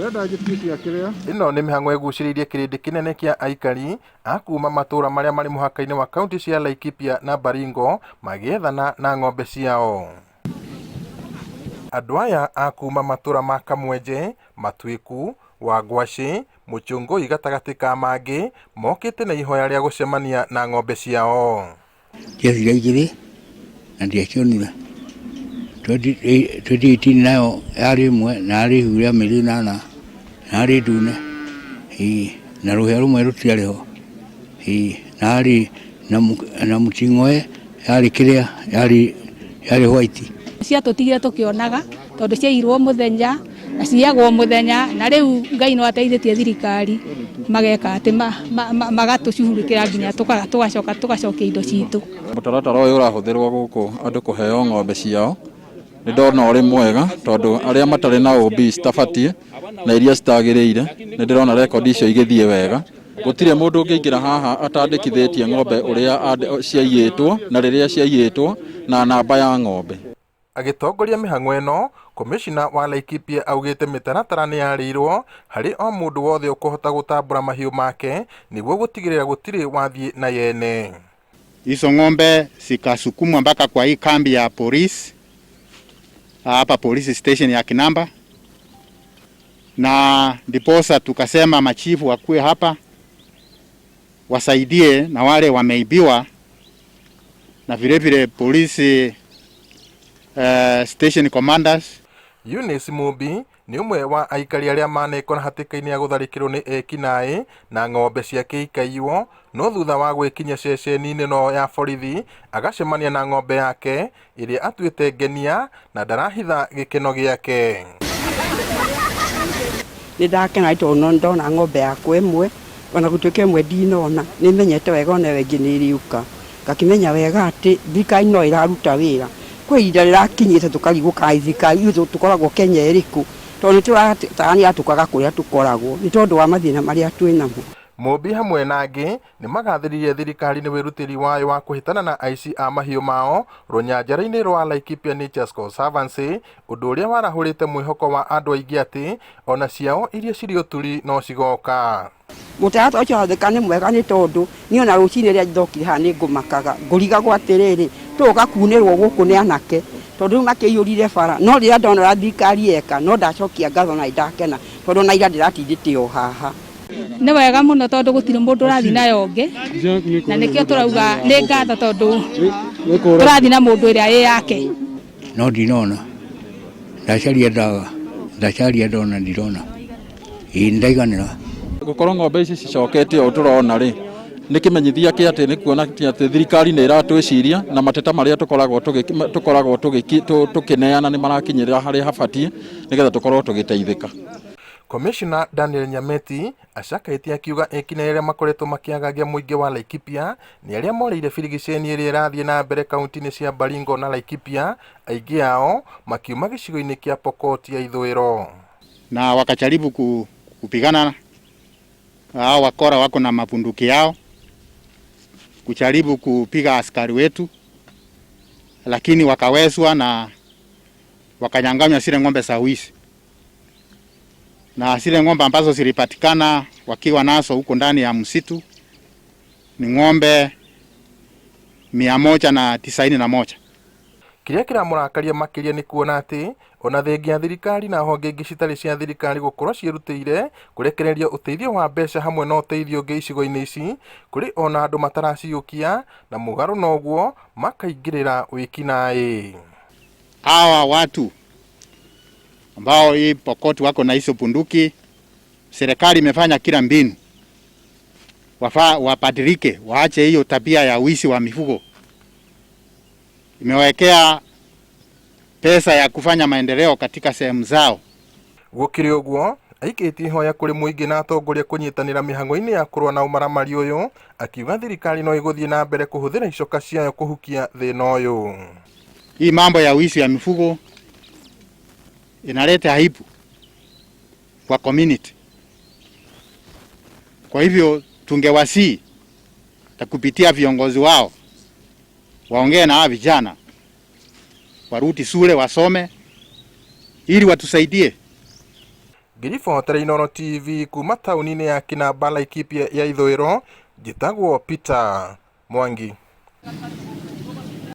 Ndĩrenda njĩtie cia kĩrĩa. Ĩno nĩ mĩhang'o ĩgucĩrĩirie kĩrĩndĩ kĩnene kĩa aikari a kuma matũra marĩa marĩ mũhaka-inĩ wa kaunti cia Laikipia na Baringo magĩethana na ng'ombe ciao. Andũ aya a kuma matũra ma Kamwenje, Matuĩku, Wangwacĩ, Mũchũngũi gatagatĩ ka mangĩ mokĩte na ihoya rĩa gũcemania na ng'ombe ciao. Ndiacira igĩrĩ na ndiacionire. 2018 nayo yarĩ ĩmwe na yarĩ ihu rĩa mĩeri ĩnana na yarĩ ndune ĩĩ na rũhĩa rũmwe rũtiarĩ ho ĩĩ na yarĩ na mũting'oe yarĩ kĩrĩa yarĩ yarĩ white. Ciatũtigire tũkĩonaga tondũ ciairwo mũthenya na ciyagwo mũthenya na rĩu Ngai no ateithĩtie thirikari mageka atĩ magatũcugurĩkĩra nginya tũgacoka tũgacokia indo citũ. Mũtaratara ũyũ ũrahũthĩrwo gũkũ andũ kũheo ng'ombe ciao nĩ ndona ũrĩ mwega tondũ arĩa matarĩ na OB citabatiĩ na iria citagĩrĩire nĩ ndĩrona rekondi icio igĩthiĩ wega. Gũtirĩ mũndũ ũngĩingĩra haha atandĩkithĩtie ng'ombe ũrĩa ciaiyĩtwo na rĩrĩa ciaiyĩtwo na namba ya ng'ombe. Agĩtongoria mĩhang'o ĩno, Komishina wa Laikipia augĩte mĩtaratara nĩ yarĩirwo harĩ o mũndũ wothe ũkũhota gũtambũra mahiũ make nĩguo gũtigĩrĩra gũtirĩ wathiĩ na yene. Hizo ng'ombe zikasukumwa mpaka kwa hii kambi ya polisi hapa police station ya Kinamba, na ndiposa tukasema machifu wakuwe hapa wasaidie na wale wameibiwa, na vile vile polisi station commanders. Eunice Mumbi nĩ ũmwe wa aikari arĩa manekora hatĩka-inĩ ya gũtharĩkĩrwo nĩ ekinaĩ na ng'ombe ciake ikaiywo, no thutha wa gwĩkinyia ceceni-inĩ ĩno ya borithi agacemania na ng'ombe yake ĩrĩa atuĩte ngenia na ndarahitha gĩkeno gĩake. Nĩ ndakena tondũ no ndona ng'ombe yakwa ĩmwe, ona gũtuĩka ĩmwe ndinona, nĩ menyete wega ona ĩyo ĩngĩ nĩ ĩrĩũka. Ngakĩmenya wega atĩ thirikari no ĩraruta wĩra. Kwĩ ihinda rĩrakinyĩte tũkarigwo kana thirikari ithuĩ tũkoragwo Kenya ĩrĩkũ, tondũ nĩ tũratarania tũkaga kũrĩa tũkoragwo nĩ tondũ wa mathĩna marĩa twĩnamo. Mumbi hamwe na angĩ nĩ magathĩrĩirie thirikari nĩ wĩrutĩri wayo wa kũhĩtana na aici a mahiũ mao rũnyanjara-inĩ rwa Laikipia Nature's Conservancy, ũndũ ũrĩa warahũrĩte mwĩhoko wa andũ aingĩ atĩ ona ciao iria cirĩ ũturi no cigoka. Mũtaratara ũcio ũrathĩka nĩ mwega nĩ tondũ niĩ ona rũcinĩ rĩrĩa ndokire haha nĩ ngũmakaga ngũrigagwo atĩrĩrĩ tũgũka kunĩrwo gũkũ nĩ anake tondũ rĩu makĩiyũrire bara, no rĩrĩa ndona ũrĩa thirikari yeka no ndacokia ngatho na nĩndakena tondũ ona ira ndĩratindĩte o haha. Nĩ wega mũno tondũ gũtirĩ mũndũ ũrathiĩ nayo ũngĩ, na nĩkĩo tũrauga nĩ ngatho tondũ tũrathiĩ na mũndũ ĩrĩa ĩ yake. No ndinona, ndacaria ndaga, ndacaria ndona ndirona, ĩĩ nĩndaiganĩra. Gũkorwo ng'ombe ici cicokete ũũ tũrona rĩ nĩ kĩmenyithia kĩa atĩ nĩ kuona atĩ thirikari nĩ ĩratwĩciria na mateta marĩa tũkoragwo tũkĩneana nĩ marakinyĩrĩra harĩa habatiĩ nĩgetha tũkorwo tũgĩteithĩka. Commissioner Daniel Nyameti acakaĩte akiuga ekinaĩ arĩa makoretwo makĩagagia mũingĩ wa Laikipia nĩ arĩa morĩire birigiceni ĩrĩa ĩrathiĩ na mbere kaunti-inĩ cia Baringo na Laikipia, aingĩ ao makiuma gĩcigo-inĩ kĩa Pokot ya ithũĩro. Na wakajaribu kupigana hao wakora wako na mabunduki yao kujaribu kupiga askari wetu, lakini wakawezwa na wakanyang'anywa zile ng'ombe za wizi, na zile ng'ombe ambazo zilipatikana wakiwa nazo huko ndani ya msitu ni ng'ombe 191. Kĩrĩa kĩramũrakaria makĩria nĩ kuona atĩ ona thengia ya thirikari na honge ingĩ citarĩ cia thirikari gũkorwo ciĩrutĩire kũrekereria ũteithio wa mbeca hamwe na ũteithio ũngĩ icigo-inĩ ici, kũrĩ ona andũ mataraciũkia na mũgarũ noguo makaingĩrĩra wĩkinaĩ. Hawa watu ambao hii Pokot wako na hizo bunduki, serikali imefanya kila mbinu wabadilike, waache hiyo tabia ya wizi wa mifugo. Imewekea pesa ya kufanya maendeleo katika sehemu zao. Gũkĩrĩ ũguo, aikĩtie ihoya kũrĩ mũingĩ na atongoria kũnyitanĩra mĩhang'o-inĩ ya kũrũa na ũmaramari ũyũ, akiuga thirikari no ĩgũthiĩ na mbere kũhũthĩra icoka ciayo kũhukia thĩna ũyũ. Hii mambo ya wizi ya mifugo inaleta aibu kwa community. Kwa hivyo tungewasihi na kupitia viongozi wao waongee na hawa vijana warudi shule wasome ili watusaidie. Ngĩribotera Inooro TV kuma taũni-inĩ ya Kĩnamba, Laikipia ya ithũĩro, njĩtagwo Peter Mwangi.